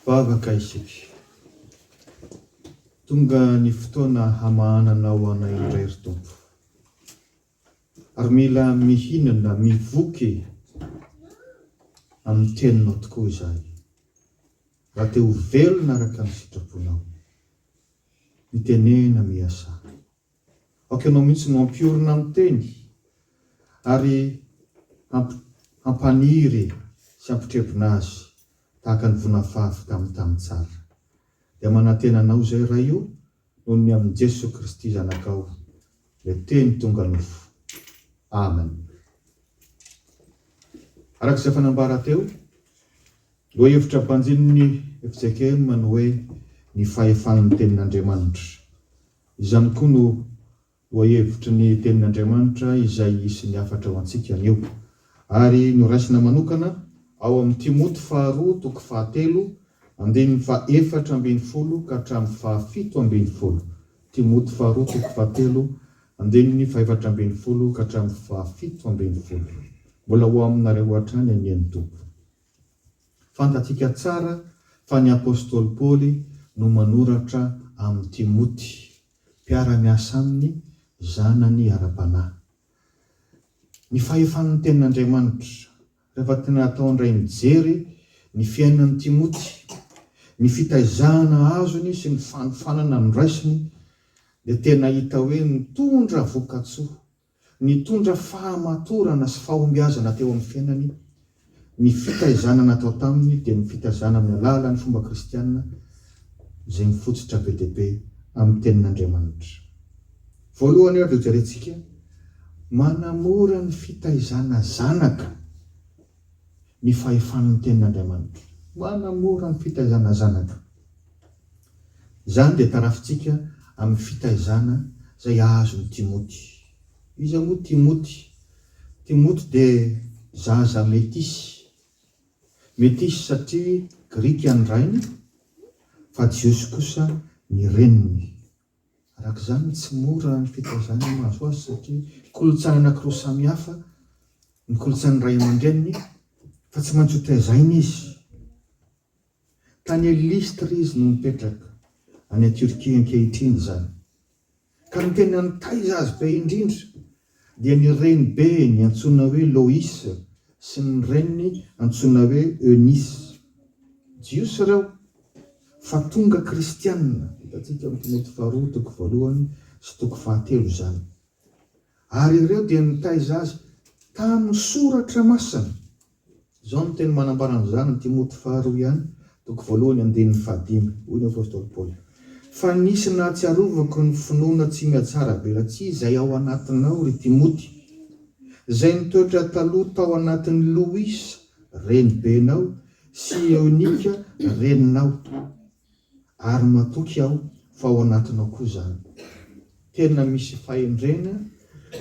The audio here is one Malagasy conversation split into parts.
Vavaka isika. Tonga ny fotoana hamahananao anay indray ry Tompo. Ary mila mihinana, mivoky amin'ny teninao tokoa izahay. Raha te ho velona araka ny sitraponao. Mitenena, miasà. Aoka ianao mihitsy no hampiorina ny teny ary hampaniry sy hampitrebona azy tahaka ny vonafavy tamin'ny tany tsara. Dia manantena Anao izay Ray o, noho ny amin'i Jesoa Kristy Zanakao, ilay Teny tonga nofo. Amen. Araka izay efa nambara teo, lohahevitra banjinin'ny fjkm ny hoe ny fahefan'ny Tenin'Andriamanitra. Izany koa no lohahevitry ny Tenin'Andriamanitra izay hisy ny hafatra ho antsika anio, ary noraisina manokana ao amin'ny Timoty faharoa toko fahatelo, andininy faha-14 ka hatramin'ny faha-17. Timoty faharoa toko fahatelo, andininy faha-14 ka hatramin'ny faha-17. Mbola ho aminareo hatrany anie ny Tompo. Fantatsika tsara fa ny apostoly Paoly no manoratra amin'i Timoty, mpiara-miasa aminy, zanany ara-panahy. Ny fahefan'ny Tenin'Andriamanitra, rehefa tena atao indray mijery ny fiainan'i Timoty, ny fitaizana azony sy ny fanofanana noraisiny, dia tena hita hoe nitondra voka-tsoa Nitondra fahamatorana sy fahombiazana teo amin'ny fiainany ny fitaizana natao taminy dia ny fitaizana amin'ny alalan'ny fomba kristiana izay mifototra be dia be amin'ny Tenin'Andriamanitra. Voalohany ary dia hojerentsika manamora ny fitaizana zanaka ny fahefan'ny Tenin'Andriamanitra. Manamora ny fitaizana zanaka. Izany dia tarafintsika amin'ny fitaizana izay azon'i Timoty. Iza moa Timoty? Timoty dia zaza metisy. Metisy satria Grika ny rainy, fa Jiosy kosa ny reniny. Araka izany, tsy mora ny fitaizana mahazo azy satria kolontsaina anankiroa samihafa ny kolontsain'ny ray aman-dreniny, fa tsy maintsy hotezaina izy. Tany Lystre izy no nipetraka, any Turquie ankehitriny izany. Ka ny tena nitaiza azy be indrindra dia ny renibeny antsoina hoe Lois sy ny reniny antsoina hoe Eunice. Jiosy ireo, fa tonga kristiana. Hitantsika ao amin'ny Timoty faharoa toko voalohany sy toko fahatelo izany. Ary ireo dia nitaiza azy tamin'ny Soratra Masina. Izao no teny manambara an'izany, Timoty faharoa ihany, toko voalohany andininy fahadimy, hoy ny apostoly Paoly, Fa nisy nahatsiarovako ny finoana tsy mihatsarabelatsihy izay ao anatinao, ry Timoty, izay nitoetra taloha tao anatin'i Loisa renibenao sy Eonika reninao. Ary matoky aho fa ao anatinao koa izany. Tena misy fahendrena,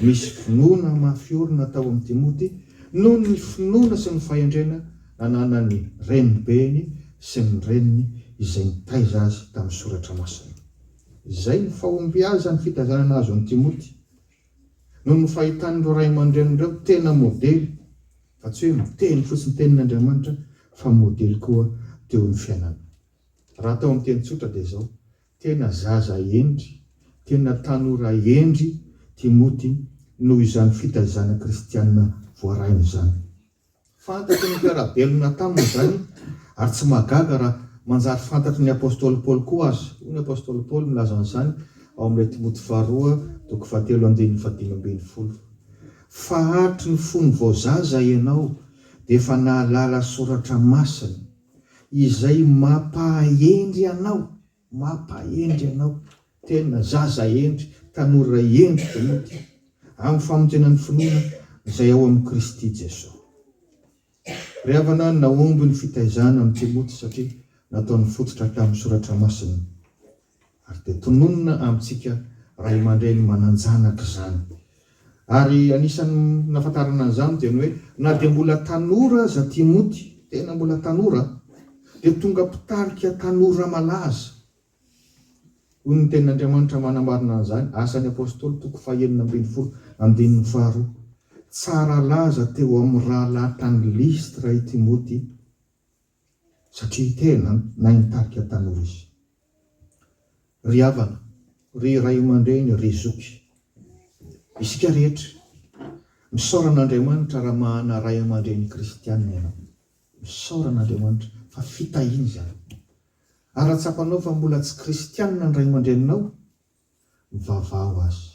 misy finoana mafy orina tao amin'i Timoty noho ny finoana sy ny fahendrena nananan'ny renibeny sy ny reniny izay nitaiza azy tamin'ny Soratra Masina. Izay ny fahombiazan'ny fitaizana nahazo an'i Timoty, noho ny fahitan'ireo ray aman-dreniny ireo tena modely, fa tsy hoe miteny fotsiny tenin'Andriamanitra fa modely koa teo amin'ny fiainana. Raha atao amin'ny teny tsotra dia izao, tena zaza hendry, tena tanora hendry Timoty noho izany fitaizana kristiana voarainy izany. Fantatry ny mpiara-belona taminy izany ary tsy mahagaga raha manjary fantatry ny apostoly Paoly koa aza. Hoy ny apostoly Paoly milaza an'izany ao amin'ilay Timoty faharoa toko fahatelo andininy fahadimy ambin'ny folo, Fa hatry ny fony vao zaza ianao dia efa nahalala soratra masina, izay mampahendry anao, mampahendry anao, tena zaza hendry, tanora hendry Timoty, amin'ny famonjena ny finoana izay ao amin'i Kristy Jesoa. Ry havana, nahomby ny fitaizana an'i Timoty satria nataony fototra tamin'ny Soratra Masina. Ary dia tononina amintsika ray aman-dreny manan-janaka izany. Ary anisan'ny nahafantarana an'izany dia ny hoe na dia mbola tanora aza Timoty, tena mbola tanora, dia tonga mpitarika tanora malaza. Hoy ny Tenin'Andriamanitra manamarina an'izany, Asan'ny Apostoly toko fahenina ambin'ny folo andininy faharoa, Tsara laza teo amin'ny rahalahy tany Lystra i Timoty. Satria tena nahay nitarika tanora izy. Ry havana, ry ray aman-dreny, ry zoky, isika rehetra, misaora an'Andriamanitra raha manana ray aman-dreny kristiana ianao. Misaora an'Andriamanitra fa fitahiana izany. Ary raha tsapanao fa mbola tsy kristiana ny ray aman-dreninao, mivavaha ho azy.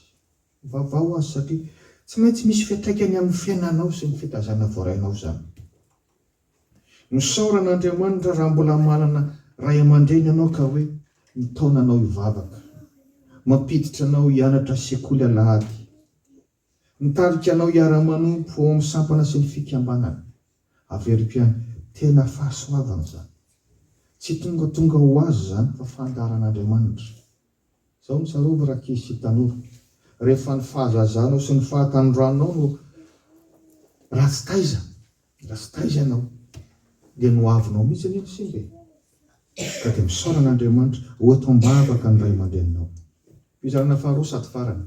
Mivavaha ho azy satria tsy maintsy misy fiantraikany amin'ny fiainanao sy ny fitaizana voarainao izany. Misaora an'Andriamanitra raha mbola manana ray aman-dreny ianao ka hoe mitaona anao hivavaka, mampiditra anao hianatra sekoly alahady, mitarika anao hiara-manompo ao amin'ny sampana sy ny fikambanana. Averiko ihany, tena fahasoavana izany. Tsy tongatonga ho azy izany fa fandaharan'Andriamanitra. Izao no tsarovy rankizy sy tanora, rehefa ny fahazazanao sy ny fahatanoranao no ratsy taiza, ratsy taiza ianao, dia ny hoavinao mihitsy anie no simba e! Ka dia misaora an'Andriamanitra, ho eto am-bavaka ny ray aman-dreninao. Fizarana faharoa sady farany,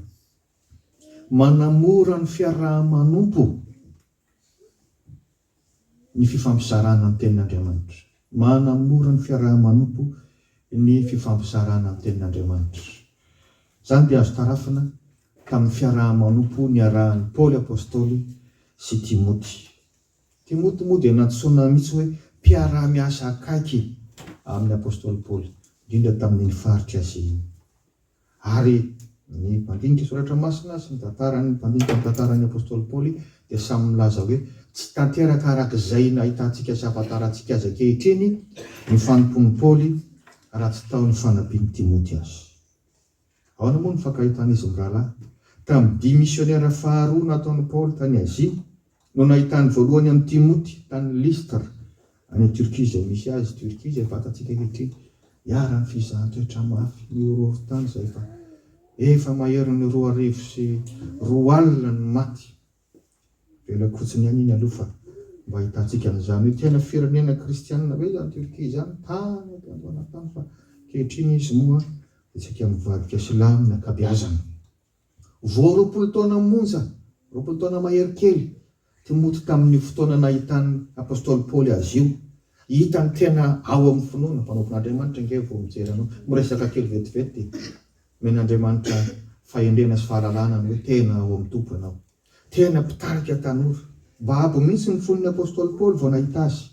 manamora ny fiaraha-manompo. Ny fifampizarana ny Tenin'Andriamanitra. Manamora ny fiaraha-manompo ny fifampizarana ny Tenin'Andriamanitra. Izany dia azo tarafina tamin'ny fiaraha-manompo niarahan'i Paoly Apostoly sy Timoty. Timoty moa dia nantsoina mihitsy hoe mpiara-miasa akaiky amin'ny Apostoly Paoly, indrindra tamin'iny faritr'i Azia iny. Ary ny mpandinika Soratra Masina sy ny tantaran'ny mpandinika ny tantaran'ny Apostoly Paoly dia samy milaza hoe tsy tanteraka araka izay nahitantsika sy ahafantarantsika azy ankehitriny ny fanompoan'i Paoly raha tsy tao ny fanampian'i Timoty azy. Ahoana moa no fankahitan'izy mirahalahy? Tamin'ny dia misionera faharoa nataon'i Paoly tany Azia no nahitany voalohany an'i Timoty tany Lystra, any Turquie izay misy azy, Turquie izay fantatsika ankehitriny, iharan'ny fizahan-toetra mafy, ny horohoron-tany izay efa efa maherin'ny 2002 ny maty. Avelako fotsiny ihany iny aloha fa mba ahitantsika an'izany hoe tena firenena kristianina ve izany Turquie izany tany am-piandohana tany fa ankehitriny izy moa dia saika mivadika silamo ny ankabeazany. Vao 20 taona monja, 20 taona mahery kely, Timoty tamin'io fotoana nahitan'ny apostoly Paoly azy io. Hitany tena ao amin'ny finoana, mpanompon'Andriamanitra ange vao mijery anao, miresaka kely vetivety dia omen'Andriamanitra fahendrena sy fahalalana ny hoe tena ao amin'ny Tompo ianao. Tena mpitarika tanora. Babo mihitsy ny fon'ny apostoly Paoly vao nahita azy.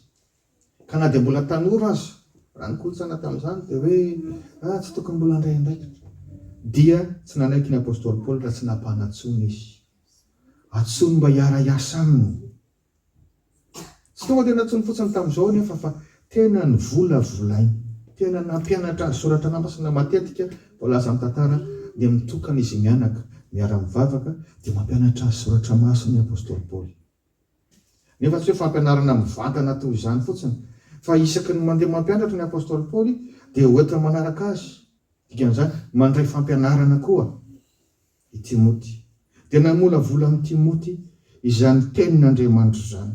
Ka na dia mbola tanora aza, raha ny kolontsaina tamin'izany dia hoe ah tsy tokony mbola handray andraikitra. Dia tsy nanaiky ny apostoly Paoly raha tsy nampanantsoina izy. Antsoiny mba hiara-hiasa aminy. Tsy tonga dia nantsoiny fotsiny tamin'izao anefa fa tena novolavolainy. Tena nampianatra azy soratra namasina matetika, voalazan'ny tantara, dia mitokana izy mianaka, miara-mivavaka, dia mampianatra azy soratra masina ny apostoly Paoly. Nefa tsy hoe fampianarana mivantana toy izany fotsiny, fa isaky ny mandeha mampianatra ny apostoly Paoly dia hoentina manaraka azy. Dikan'izany, mandray fampianarana koa i Timoty. Dia namolavola an'i Timoty izany tenin'Andriamanitra izany.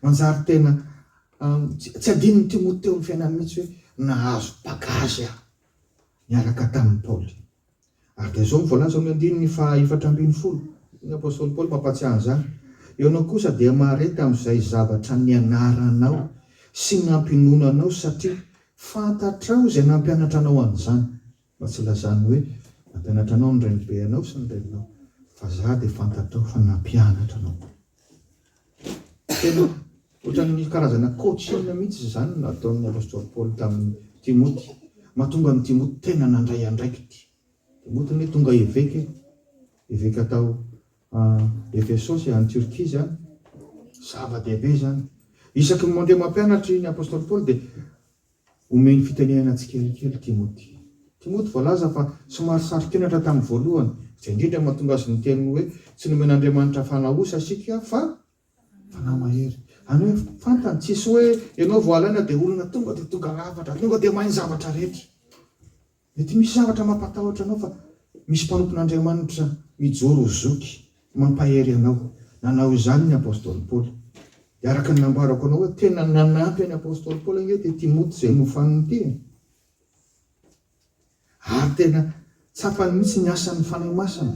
Manjary tena tsy adinon'i Timoty teo amin'ny fiainany mihitsy hoe nahazo bagazy aho niaraka tamin'i Paoly. Ary dia izao no voalaza ao amin'ny andininy faha 14, hoy ny apostoly Paoly mampahatsiahy an'izany, Ianao kosa dia mahareta amin'izay zavatra nianaranao sy nampinoana anao, satria fantatrao izay nampianatra anao an'izany. Mba tsy ilazany hoe nampianatra anao ny renibenao sy ny reninao, fa za dia fantatrao fa nampianatra anao. Tena ohatran'ny karazana coaching mihitsy izany no nataon'ny apostoly Paoly tamin'i Timoty. Mahatonga an'i Timoty tena nandray andraikitra. Timoty anie tonga eveka e. Eveka tao Efesosy any Turquie izany. Zava-dehibe izany. Isaky ny mandeha mampianatra ny apostoly Paoly dia omeny fitenenana tsikelikely Timoty. Timoty voalaza fa somary saro-kenatra tamin'ny voalohany, izay indrindra mahatonga azy niteny hoe tsy nomen'Andriamanitra fanahy osa isika fa fanahy mahery. Any hoe fantany, tsisy hoe ianao vao alaina dia olona tonga dia tonga lafatra, tonga dia mahay ny zavatra rehetra. Mety misy zavatra mampatahotra anao fa misy mpanompon'Andriamanitra mijoro ho zoky, mampahery anao. Nanao izany ny apostoly Paoly. Dia araka ny nambarako anao hoe tena nanampy an'i apostoly Paoly ange ity Timoty izay nofaniny ity e. Ary tena tsapany mihitsy ny asan'ny Fanahy Masina.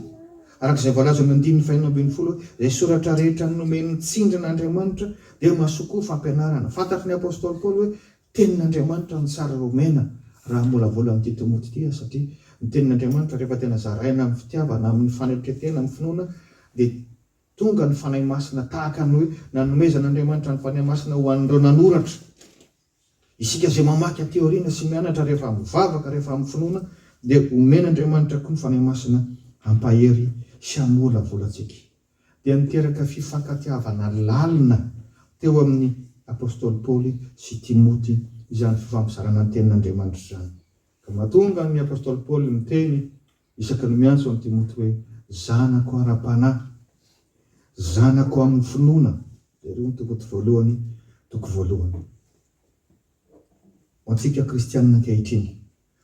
Araka izay voalaza amin'ny andininy fahenina ambinifolo hoe, Izay soratra rehetra nomen'ny tsindrin'Andriamanitra dia mahasoa koa fampianarana. Fantatry ny apostoly Paoly hoe Tenin'Andriamanitra ny tsara omena raha hamolavola an'ity Timoty ity satria ny Tenin'Andriamanitra rehefa tena zaraina amin'ny fitiavana, amin'ny fanetren-tena, amin'ny finoana dia tonga ny Fanahy Masina tahaka ny hoe nanomezan'Andriamanitra ny Fanahy Masina ho an'ireo nanoratra. Isika izay mamaky aty aoriana sy mianatra rehefa mivavaka, rehefa amin'ny finoana dia omen'Andriamanitra koa ny Fanahy Masina hampahery sy hamolavola antsika. Dia niteraka fifankatiavana lalina teo amin'ny apostoly Paoly sy Timoty izany fifampizarana ny Tenin'Andriamanitra izany. Ka mahatonga ny apostoly Paoly miteny isaky ny miantso an'i Timoty hoe zanako ara-panahy, zanako amin'ny finoana, jereo ny Timoty voalohany toko voalohany. Ho antsika kristianina ankehitriny,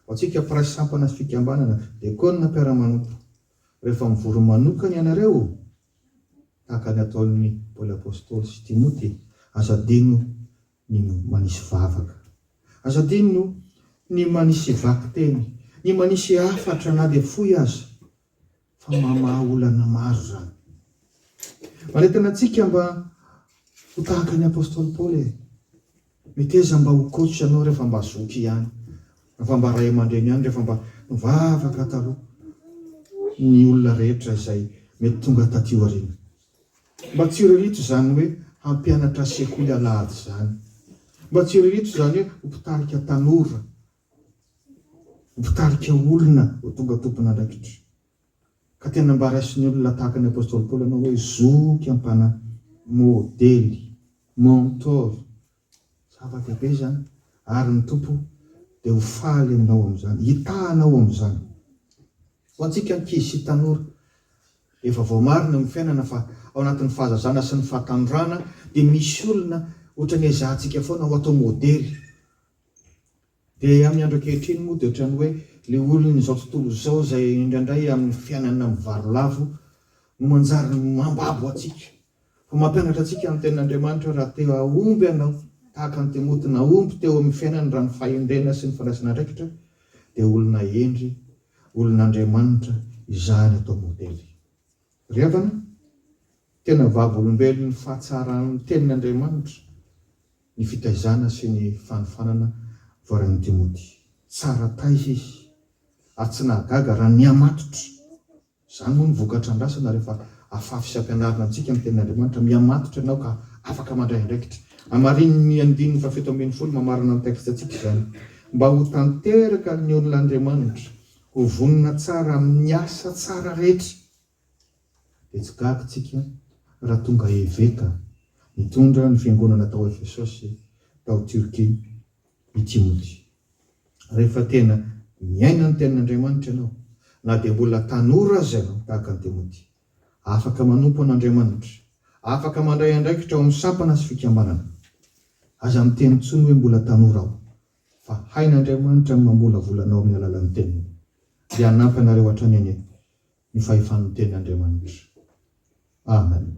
ho antsika mpiray sampana sy fikambanana, diakona mpiara-manompo, Rehefa mivory manokana ianareo, tahaka ny ataon'i Paoly Apostoly sy Timoty, aza adino ny manisy vavaka. Aza adino ny manisy vakiteny, ny manisy hafatra na dia fohy aza, fa mamaha olana maro izany. Manentana antsika mba ho tahaka ny Apostoly Paoly e! Meteza mba ho coach ianao rehefa mba zoky ihany, rehefa mba ray aman-dreny ihany, rehefa mba nivavaka taloha ny olona rehetra izay mety tonga taty aoriana. Mba tsiririto izany hoe hampianatra sekoly alahady izany. Mba tsiririto izany hoe ho mpitarika tanora, ho mpitarika olona ho tonga tompon'andraikitra. Ka tena mba raisin'ny olona tahaka ny Apostoly Paoly ianao hoe zoky am-panahy, modely, mentor. Zava-dehibe izany ary ny Tompo dia ho faly aminao amin'izany, hitaha anao amin'izany. Ho antsika ankizy sy tanora, efa voamarina eo amin'ny fiainana fa ao anatin'ny fahazazana sy ny fahatanorana dia misy olona ohatran'ny ezahantsika foana ho atao modely. Dia amin'ny andro ankehitriny moa dia ohatran'ny hoe ilay olon'izao tontolo izao izay indraindray amin'ny fiainana mivarolavo no manjary mambabo antsika. Fa mampianatra antsika ny Tenin'Andriamanitra hoe raha te hahomby ianao, tahaka an'i Timoty nahomby teo amin'ny fiainany raha ny fahendrena sy ny fandraisana andraikitra, dia olona hendry, olon'Andriamanitra izany atao modely. Ry havana, tena vavolombelon'ny fahatsaran'ny Tenin'Andriamanitra ny fitaizana sy ny fanofanana voarain'i Timoty. Tsara taiza izy, ary tsy nahagaga raha nihamatotra. Izany moa no vokatra andrasana rehefa afafy sy ampianarina antsika ny Tenin'Andriamanitra, mihamatotra ianao ka afaka mandray andraikitra. Hamarinin'ny andininy fahafito ambinifolo mamarana ny texte-ntsika izany. Mba ho tanteraka ny olon'Andriamanitra, ho vonona tsara amin'ny asa tsara rehetra. Dia tsy gaga tsika raha tonga eveka nitondra ny fiangonana tao Efesosy tao Turquie i Timoty. Rehefa tena miaina ny Tenin'Andriamanitra ianao, na dia mbola tanora aza ianao tahaka an'i Timoty, afaka manompo an'Andriamanitra, afaka mandray andraikitra ao amin'ny sampana sy fikambanana. Aza miteny intsony hoe mbola tanora aho, fa hain'Andriamanitra ny mamolavola anao amin'ny alalan'ny Teniny. Dia hanampy anareo hatrany anie ny fahefan'ny Tenin'Andriamanitra. Amen.